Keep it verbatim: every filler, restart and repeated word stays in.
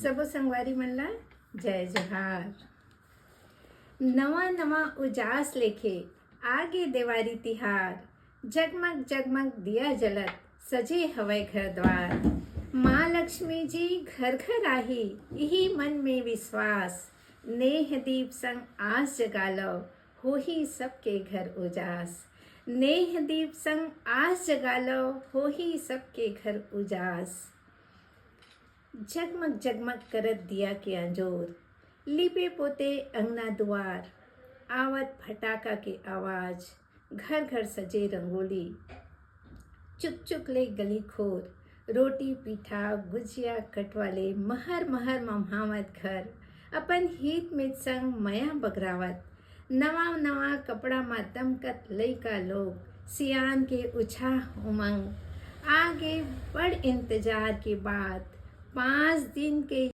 सबो संगवारी मन ला जय जोहार। नवा नवा उजास लेके आगे देवारी तिहार, जगमग जगमग दिया जलत सजे हवय घर द्वार। माँ लक्ष्मी जी घर घर आही, इही मन में विश्वास। नेह दीप संग आस जगा लो, होही सबके घर उजास। नेह दीप संग आस जगा लो, होही सबके घर उजास। जगमग जगमग करत दिया के अंजोर, लीपे पोते अंगना दुआर, आवत फटाका के आवाज, घर घर सजे रंगोली, चुक चुक ले गली खोर, रोटी पीठा गुजिया कटवा ले महर महर मम्हावत घर, अपन हीत मित संग मया बगरावत। नवा नवा कपड़ा मा दमकत लइका लोग, सियान के उछाह उमंग, आगे बड़ इंतजार के बाद पाँच दिन के